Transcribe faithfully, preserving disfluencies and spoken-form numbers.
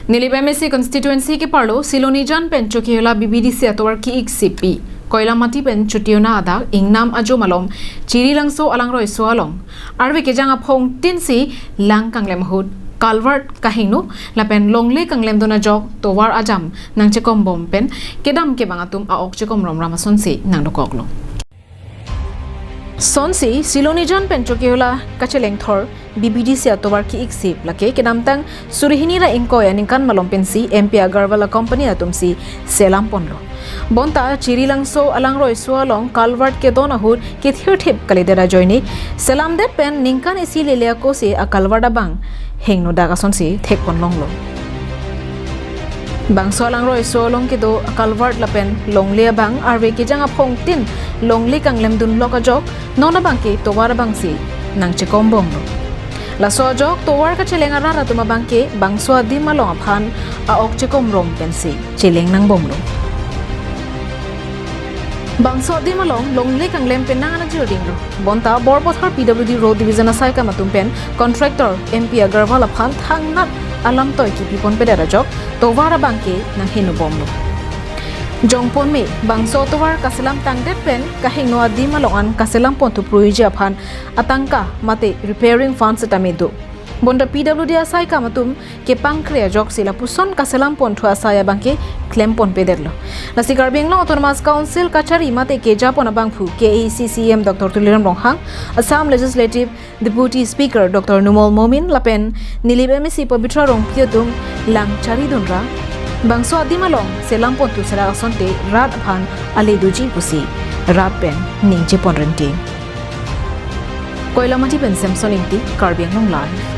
Nilip M A C constituency keparlo Silonijan pen Chokihola B B D C atovar ki-ik si pi Koilamati pen Chutiona adak ingnam ajo malom Chirilangso alangroiso along arve kejang aphong tin si lang kanglem ahut culvert kahingno lapen longle kanglemdun ajok tovar ajam nangchekombom pen kedam kevang atum a-ok chekomromram asonsi nangdokoklo. Sonsi Silonijan pen Chokihola kachelengthor B B D C atovar ki-ik si lake kedamtang suri hini ra ingkoi aningkan malom pensi M P Agarwal a-company atumsi selam ponlo. Bonta Chirilangso alangroiso along culvert kedon ahut kethirthip kalidet ajoine selamdet pen ningkan isi lele ako si a-culvert abang hingno dak asonsi thekpon longlo. Bangso alangroiso along kedo culvert lapen longle abang arve kejang aphong tin longle kanglemdun lok ajok non abangke tovar abangsi nangchekombomlo. Laso ajok tovar kacheleng arat atum abangke bangso adim along aphan a-ok chekomrom pensi cheleng nangbomlo. Bangso adim along longle kanglem penang anajirdinglo. Bonta Borbothar P W D Road Division asaikam atum pen contractor M P Agarwal aphan thangnat alamtoi kipiponpedet ajok tovar abangke nanghinobomlo. Jongponme bangso tovar kaselam tangdet pen kahingno adim along an kaselam ponthu pruiji aphan atangka mate repairing fund setame do. Bonta P W D asaikam atum kepangkre ajok si lapuson kaselam ponthu asai abangke klemponpedetlo. Lasi Karbi Anglong Autonomous Council kachari mate kejapon abangphu K A A C C E M Doctor Tuliram Ronghang, Assam Legislative Deputy Speaker Doctor Numal Momin lapen Nilip M A C Pabitra Rongpi atum lang charidunra bangso adim along selam ponthu serak asonte rat aphan ale doji pusi rat pen ningjeponrenti. Koilamati pen Samson Ingti, Karbi Anglong Live.